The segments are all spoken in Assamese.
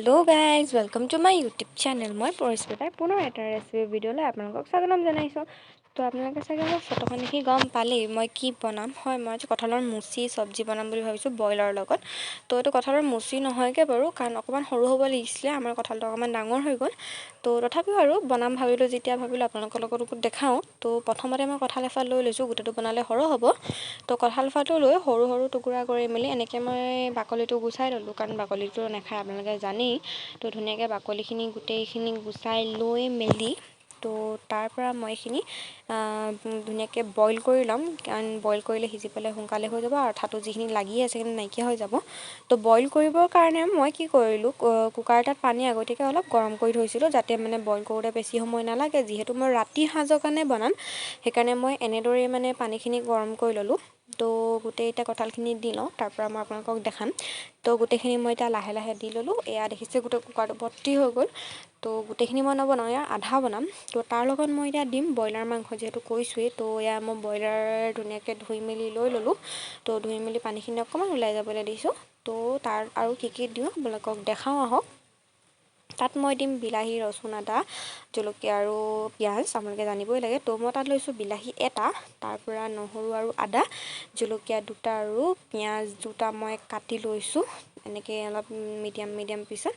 Hello guys, welcome to my YouTube channel. মই পৰিস্মিতাই পুনৰ এটা ৰেচিপি ভিডিঅ'লৈ আপোনালোকক স্বাগতম জনাইছোঁ। তো আপোনালোকে চাগে মোৰ ফটোখন দেখি গম পালেই মই কি বনাম। হয়, মই আজি কঁঠালৰ মুচি চব্জি বনাম বুলি ভাবিছোঁ ব্ৰইলাৰৰ লগত। তো এইটো কঁঠালৰ মুচি নহয়গৈ বাৰু, কাৰণ অকণমান সৰু হ'ব লাগিছিলে, আমাৰ কঁঠালটো অকণমান ডাঙৰ হৈ গ'ল। তো তথাপিও আৰু বনাম ভাবিলোঁ যেতিয়া ভাবিলোঁ আপোনালোকৰ লগতো দেখাওঁ। তো প্ৰথমতে মই কঁঠাল এফাল লৈ লৈছোঁ, গোটেইটো বনালে সৰহ হ'ব। তো কঁঠাল ফালটো লৈ সৰু সৰু টুকুৰা কৰি মেলি এনেকৈ মই বাকলিটো গুচাই ল'লোঁ, কাৰণ বাকলিটো নাখায় আপোনালোকে জানেই। তো ধুনীয়াকৈ বাকলিখিনি গোটেইখিনি গুচাই লৈ মেলি তো তাৰপৰা মই এইখিনি ধুনীয়াকৈ বইল কৰি ল'ম, কাৰণ বইল কৰিলে সিজি পেলাই সোনকালে হৈ যাব আৰু আঠাটো যিখিনি লাগি আছে সেইখিনি নাইকিয়া হৈ যাব। তো বইল কৰিবৰ কাৰণে মই কি কৰিলোঁ, কুকাৰ এটাত পানী আগতীয়াকৈ অলপ গৰম কৰি থৈছিলোঁ, যাতে মানে বইল কৰোঁতে বেছি সময় নালাগে। যিহেতু মই ৰাতি সাজৰ কাৰণে বনাম, সেইকাৰণে মই এনেদৰেই মানে পানীখিনি গৰম কৰি ল'লোঁ। তো গোটেই এতিয়া কঁঠালখিনি দি লওঁ, তাৰপৰা মই আপোনালোকক দেখাম। তো গোটেইখিনি মই এতিয়া লাহে লাহে দি ল'লোঁ। এয়া দেখিছে গোটেই কুকাৰটো ভৰ্তি হৈ গ'ল। তো গোটেইখিনি মই নবনাওঁ, ইয়াৰ আধা বনাম। তো তাৰ লগত মই এতিয়া দিম ব্ৰইলাৰ মাংস, যিহেতু কৈছোঁৱেই। তো এয়া মই ব্ৰইলাৰ ধুনীয়াকৈ ধুই মেলি লৈ ল'লোঁ। তো ধুই মেলি পানীখিনি অকণমান ওলাই যাবলৈ দিছোঁ। তো তাৰ আৰু কি কি দিওঁ আপোনালোকক দেখাওঁ আহক। তাত মই দিম বিলাহী, ৰচুন, আদা, জলকীয়া আৰু পিঁয়াজ, আপোনালোকে জানিবই লাগে। তো মই তাত লৈছোঁ বিলাহী এটা, তাৰপৰা নহৰু আৰু আদা, জলকীয়া দুটা আৰু পিঁয়াজ দুটা মই কাটি লৈছোঁ এনেকৈ অলপ মিডিয়াম মিডিয়াম পিছত।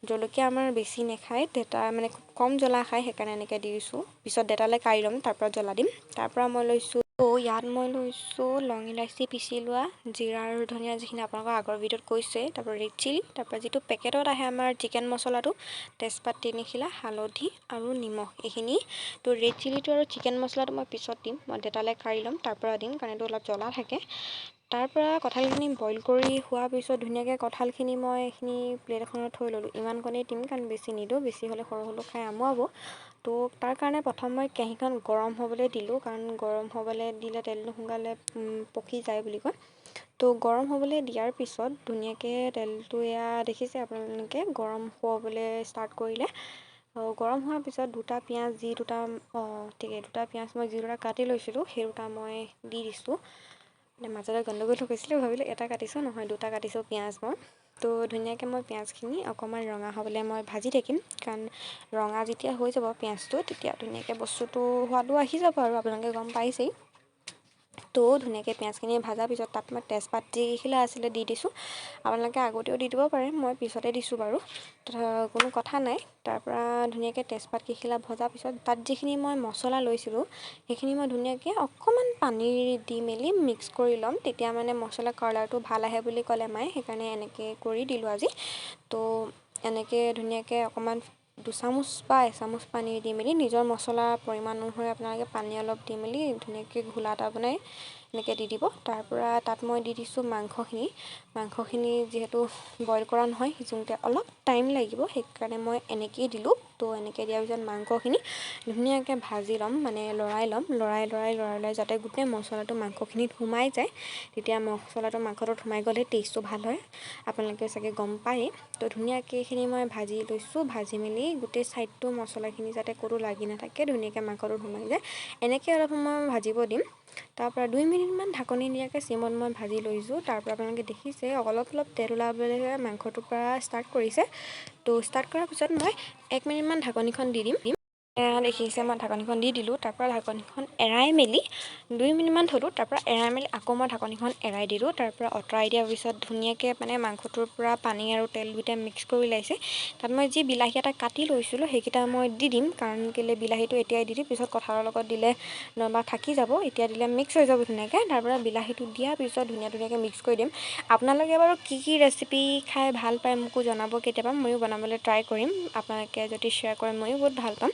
জলকীয়া আমাৰ বেছি নাখায়, দেউতা মানে খুব কম জ্বলা খায়, সেইকাৰণে এনেকৈ দিছোঁ। পিছত দেউতালৈ কাঢ়ি ল'ম, তাৰপৰা জ্বলা দিম। তাৰপৰা মই লৈছোঁ, তো ইয়াত মই লৈছোঁ লং ইলাচি পিচি লোৱা, জিৰা আৰু ধনিয়া যিখিনি আপোনালোকৰ আগৰ ভিডিঅ'ত কৈছোঁৱেই, তাৰপৰা ৰেড চিলি, তাৰপৰা যিটো পেকেটত আহে আমাৰ চিকেন মছলাটো, তেজপাত তিনিখিলা, হালধি আৰু নিমখ এইখিনি। তো ৰেড চিলিটো আৰু চিকেন মছলাটো মই পিছত দিম, মই দেউতালৈ কাঢ়ি ল'ম তাৰপৰা দিম, কাৰণ এইটো অলপ জ্বলা থাকে। তাৰপৰা কঁঠালখিনি বইল কৰি হোৱাৰ পিছত ধুনীয়াকৈ কঁঠালখিনি মই এইখিনি প্লেট এখনত থৈ ল'লোঁ। ইমানকণেই দিম, কাৰণ বেছি নিদিওঁ, বেছি হ'লে সৰু সৰু খাই আমুৱাব। তো তাৰ কাৰণে প্ৰথম মই কেৰাহীখন গৰম হ'বলৈ দিলোঁ, কাৰণ গৰম হ'বলৈ দিলে তেলটো সোনকালে পকি যায় বুলি কয়। তো গৰম হ'বলৈ দিয়াৰ পিছত ধুনীয়াকৈ তেলটো এয়া দেখিছে আপোনালোকে গৰম হ'বলৈ ষ্টাৰ্ট কৰিলে। গৰম হোৱাৰ পিছত দুটা পিঁয়াজ, যি দুটা, অঁ ঠিকে, দুটা পিঁয়াজ মই যি দুটা কাটি লৈছিলোঁ সেই দুটা মই দি দিছোঁ। মানে মাজতে গণ্ডগোল হৈ গৈছিলে, ভাবিলোঁ এটা কাটিছোঁ, নহয় দুটা কাটিছোঁ পিঁয়াজ মই। তো ধুনীয়াকৈ মই পিঁয়াজখিনি অকণমান ৰঙা হ'বলৈ মই ভাজি থাকিম, কাৰণ ৰঙা যেতিয়া হৈ যাব পিঁয়াজটো তেতিয়া ধুনীয়াকৈ বস্তুটো সোৱাদো আহি যাব আৰু আপোনালোকে গম পাইছেই। তো ধুনীয়াকৈ পিঁয়াজখিনি ভজাৰ পিছত তাত মই তেজপাত যিকেইখিলা আছিলে দি দিছোঁ। আপোনালোকে আগতেও দি দিব পাৰে, মই পিছতে দিছোঁ বাৰু, কোনো কথা নাই। তাৰপৰা ধুনীয়াকৈ তেজপাত কেইখিলা ভজাৰ পিছত তাত যিখিনি মই মছলা লৈছিলোঁ সেইখিনি মই ধুনীয়াকৈ অকণমান পানী দি মেলি মিক্স কৰি ল'ম, তেতিয়া মানে মছলা কালাৰটো ভাল আহে বুলি ক'লে মায়ে, সেইকাৰণে এনেকৈ কৰি দিলোঁ আজি। তো এনেকৈ ধুনীয়াকৈ অকণমান দুচামুচ বা এচামুচ পানী দি মেলি নিজৰ মছলাৰ পৰিমাণ অনুসৰি আপোনালোকে পানী অলপ দি মেলি ধুনীয়াকৈ ঘোলা এটা বনাই এনেকৈ দি দিব। তাৰপৰা তাত মই দি দিছোঁ মাংসখিনি। মাংসখিনি যিহেতু বইল কৰা নহয়, সিজোঁতে অলপ টাইম লাগিব, সেইকাৰণে মই এনেকৈয়ে দিলোঁ। তো এনেকৈ দিয়াৰ পিছত মাংসখিনি ধুনীয়াকৈ ভাজি ল'ম, মানে লৰাই ল'ম, লৰাই লৰাই লৰাই লৰাই যাতে গোটেই মছলাটো মাংসখিনিত সোমাই যায়। তেতিয়া মছলাটো মাংসটোত সোমাই গ'লে টেষ্টটো ভাল হয়, আপোনালোকে চাগে গম পায়েই। তো ধুনীয়াকৈ এইখিনি মই ভাজি লৈছোঁ, ভাজি মেলি গোটেই ছাইডটো মছলাখিনি যাতে ক'তো লাগি নাথাকে ধুনীয়াকৈ মাংসটোত সোমাই যায়, এনেকৈ অলপ সময় ভাজিব দিম। তাৰপৰা 2 মিনিটমান ঢাকনি নিদিয়াকৈ চিমত মই ভাজি লৈছোঁ। তাৰপৰা আপোনালোকে দেখিছে অলপ অলপ তেল ওলাবলৈ মাংসটোৰ পৰা ষ্টাৰ্ট কৰিছে। তো ষ্টাৰ্ট কৰাৰ পিছত মই 1 মিনিটমান ঢাকনিখন দি দিম। এয়া দেখিছে মই ঢাকনিখন দি দিলোঁ। তাৰপৰা ঢাকনিখন এৰাই মেলি 2 মিনিটমান থ'লোঁ, তাৰপৰা এৰাই মেলি আকৌ মই ঢাকনিখন এৰাই দিলোঁ। তাৰপৰা আঁতৰাই দিয়াৰ পিছত ধুনীয়াকৈ মানে মাংসটোৰ পৰা পানী আৰু তেল দুয়োটাই মিক্স কৰি ওলাইছে। তাত মই যি বিলাহী এটা কাটি লৈছিলোঁ সেইকেইটা মই দি দিম, কাৰণ কেলৈ বিলাহীটো এতিয়াই দি দিম, পিছত কঁঠালৰ লগত দিলে নহ'বা থাকি যাব, এতিয়া দিলে মিক্স হৈ যাব ধুনীয়াকৈ। তাৰপৰা বিলাহীটো দিয়াৰ পিছত ধুনীয়া ধুনীয়াকৈ মিক্স কৰি দিম। আপোনালোকে বাৰু কি কি ৰেচিপি খাই ভাল পায় মোকো জনাব কেতিয়াবা, ময়ো বনাবলৈ ট্ৰাই কৰিম। আপোনালোকে যদি শ্বেয়াৰ কৰে ময়ো বহুত ভাল পাম।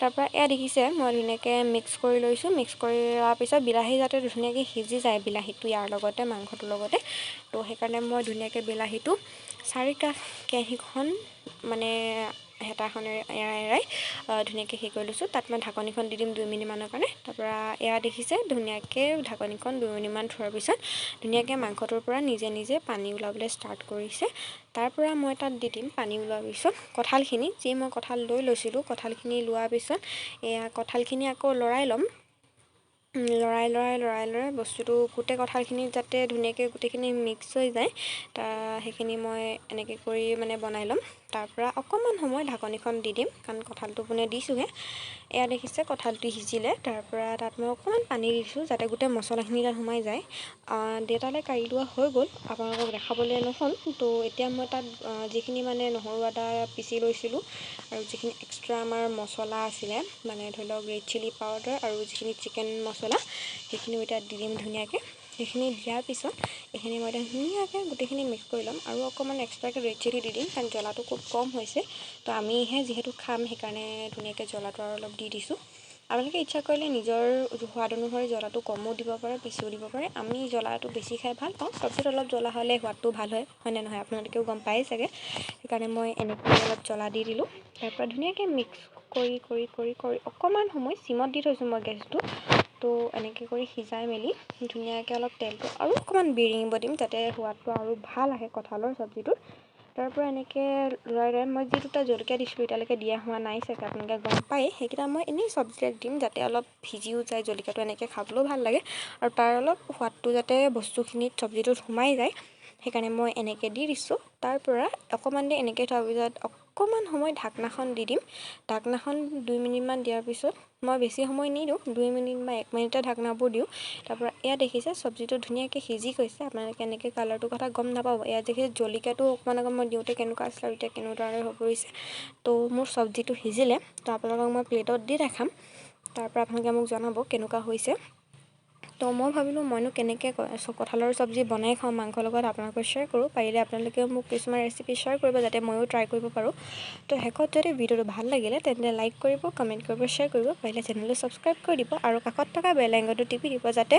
তাৰপৰা এয়া দেখিছে মই ধুনীয়াকৈ মিক্স কৰি লৈছোঁ। মিক্স কৰি লোৱাৰ পিছত বিলাহী যাতে ধুনীয়াকৈ সিজি যায় বিলাহীটো ইয়াৰ লগতে মাংসটোৰ লগতে, তো সেইকাৰণে মই ধুনীয়াকৈ বিলাহীটো চাৰিকাষ কেৰাহীখন মানে হেতাখনেৰে এৰাই এৰাই ধুনীয়াকৈ সেই কৰি লৈছোঁ। তাত মই ঢাকনিখন দি দিম 2 মিনিটমানৰ কাৰণে। তাৰপৰা এয়া দেখিছে ধুনীয়াকৈ ঢাকনিখন 2 মিনিটমান থোৱাৰ পিছত ধুনীয়াকৈ মাংসটোৰ পৰা নিজে নিজে পানী ওলাবলৈ ষ্টাৰ্ট কৰিছে। তাৰপৰা মই তাত দি দিম পানী ওলোৱাৰ পিছত কঁঠালখিনি, যি মই কঁঠাল লৈ লৈছিলোঁ কঁঠালখিনি লোৱাৰ পিছত এয়া কঁঠালখিনি আকৌ লৰাই ল'ম। লৰাই লৰাই লৰাই লৰাই বস্তুটো গোটেই কঁঠালখিনি যাতে ধুনীয়াকৈ গোটেইখিনি মিক্স হৈ যায়, সেইখিনি মই এনেকৈ কৰি মানে বনাই ল'ম। তাৰপৰা অকণমান সময় ঢাকনিখন দি দিম, কাৰণ কঁঠালটো পোনে দিছোঁহে। এয়া দেখিছে, কঁঠালটো সিজিলে। তাৰপৰা তাত মই অকণমান পানী দিছোঁ, যাতে গোটেই মছলাখিনি তাত সোমাই যায়। দেউতালৈ কাঢ়ি লোৱা হৈ গ'ল, আপোনালোকক দেখাবলৈ নহ'ল। তো এতিয়া মই তাত যিখিনি মানে নহৰু আদা পিচি লৈছিলোঁ আৰু যিখিনি এক্সট্ৰা আমাৰ মছলা আছিলে, মানে ধৰি লওক ৰেড চিলি পাউডাৰ আৰু যিখিনি চিকেন মছলা, সেইখিনিও এতিয়া দি দিম ধুনীয়াকৈ। সেইখিনি দিয়াৰ পিছত এইখিনি মই এতিয়া ধুনীয়াকৈ গোটেইখিনি মিক্স কৰি ল'ম আৰু অকণমান এক্সট্ৰাকৈ ৰেড চিলি দি দিম, কাৰণ জ্বলাটো খুব কম হৈছে। তো আমিহে যিহেতু খাম, সেইকাৰণে ধুনীয়াকৈ জ্বলাটো আৰু অলপ দি দিছোঁ। আপোনালোকে ইচ্ছা কৰিলে নিজৰ সোৱাদ অনুসৰি জ্বলাটো কমো দিব পাৰে, বেছিও দিব পাৰে। আমি জ্বলাটো বেছি খাই ভাল পাওঁ। চব্জিত অলপ জ্বলা হ'লে সোৱাদটো ভাল হয়, হয়নে নহয়? আপোনালোকেও গম পায়েই চাগে। সেইকাৰণে মই এনেকৈ অলপ জ্বলা দি দিলোঁ। তাৰপৰা ধুনীয়াকৈ মিক্স কৰি কৰি কৰি কৰি অকণমান সময় চিমত দি থৈছোঁ মই গেছটো। তো এনেকৈ কৰি সিজাই মেলি ধুনীয়াকৈ অলপ তেলটো আৰু অকণমান বিৰিঙিব দিম, যাতে সোৱাদটো আৰু ভাল আহে কঁঠালৰ চব্জিটোৰ। তাৰপৰা এনেকৈ লৰাই লৰাই মই যি দুটা জলকীয়া দিছিলোঁ, এতিয়ালৈকে দিয়া হোৱা নাই চাগে, আপোনালোকে গম পায়েই, সেইকেইটা মই এনেই চব্জিত দিম, যাতে অলপ সিজিও যায় জলকীয়াটো, এনেকৈ খাবলৈও ভাল লাগে আৰু তাৰ অলপ সোৱাদটো যাতে বস্তুখিনিত, চব্জিটোত সোমাই যায়, সেইকাৰণে মই এনেকৈ দি দিছোঁ। তাৰপৰা অকণমান দেৰি এনেকৈ থোৱাৰ পিছত অকণমান সময় ঢাকনাখন দি দিম। ঢাকনাখন 2 মিনিটমান দিয়াৰ পিছত, মই বেছি সময় নিদিওঁ, 2 মিনিট বা 1 মিনিটতে ঢাকনাবোৰ দিওঁ। তাৰপৰা এয়া দেখিছে, চব্জিটো ধুনীয়াকৈ সিজি গৈছে। আপোনালোকে এনেকৈ কালাৰটোৰ কথা গম নাপাব। এয়া দেখিছে, জলকীয়াটো অকণমান আগত মই দিওঁতে কেনেকুৱা আছিলে আৰু এতিয়া কেনেকুৱা হৈ পৰিছে। তো মোৰ চব্জিটো সিজিলে। তো আপোনালোকক মই প্লেটত দি দেখাম, তাৰপৰা আপোনালোকে মোক জনাব কেনেকুৱা হৈছে। তো মই ভাবিলোঁ, মইনো কেনেকৈ কঁঠালৰ চব্জি বনাই খাওঁ মাংসৰ লগত, আপোনালোকক শ্বেয়াৰ কৰোঁ। পাৰিলে আপোনালোকেও মোক কিছুমান ৰেচিপি শ্বেয়াৰ কৰিব, যাতে ময়ো ট্ৰাই কৰিব পাৰোঁ। তো শেষত যদি ভিডিঅ'টো ভাল লাগিলে, তেন্তে লাইক কৰিব, কমেণ্ট কৰিব, শ্বেয়াৰ কৰিব, পাৰিলে চেনেলটো ছাবস্ক্ৰাইব কৰি দিব আৰু কাষত থকা বেল আইকনটো টিপি দিব, যাতে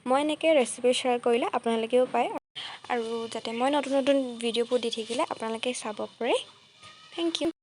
মই এনেকৈ ৰেচিপি শ্বেয়াৰ কৰিলে আপোনালোকেও পায় আৰু যাতে মই নতুন নতুন ভিডিঅ'বোৰ দি থাকিলে আপোনালোকে চাব পাৰে। Thank U.